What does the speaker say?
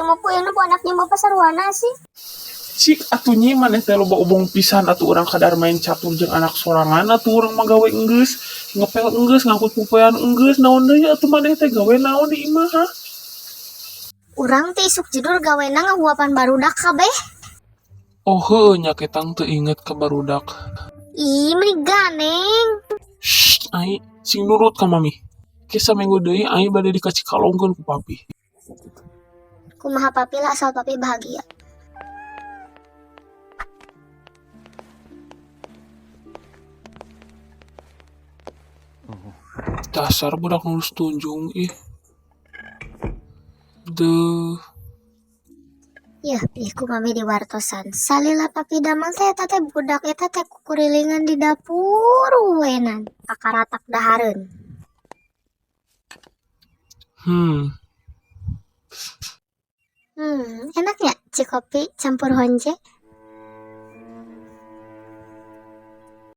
mah puyeng nu anaknya bapak sarwana sih. Cik atuh nyi, maneh teh loba obong pisan atuh. Urang kadar main catur jeung anak sorangan atuh. Urang mah gawe enggeus, ngepel enggeus, ngangkut pupoean enggeus, naon deui atuh? Maneh teh gawe naon di imah, ha? Urang teh isuk tidur gawena ngahuapan barudak kabeh. Oh heueuh nya, ketang teu inget ka barudak. Ih, meni ganeng. Shh, ai sing nurut ka mami. Ke saminggu deui ai bade dikacikalongkeun ku papi. Kumaha papi lah, asal papi bahagia. Dasar budak nurus tunjung ih. Deuh. Yah, ih ku mami diwartosan. Salila papi damel teh eta teh budak eta teh kukurilingan di dapur we nan. Kakaratak dahareun. Enaknya cikopi campur honje.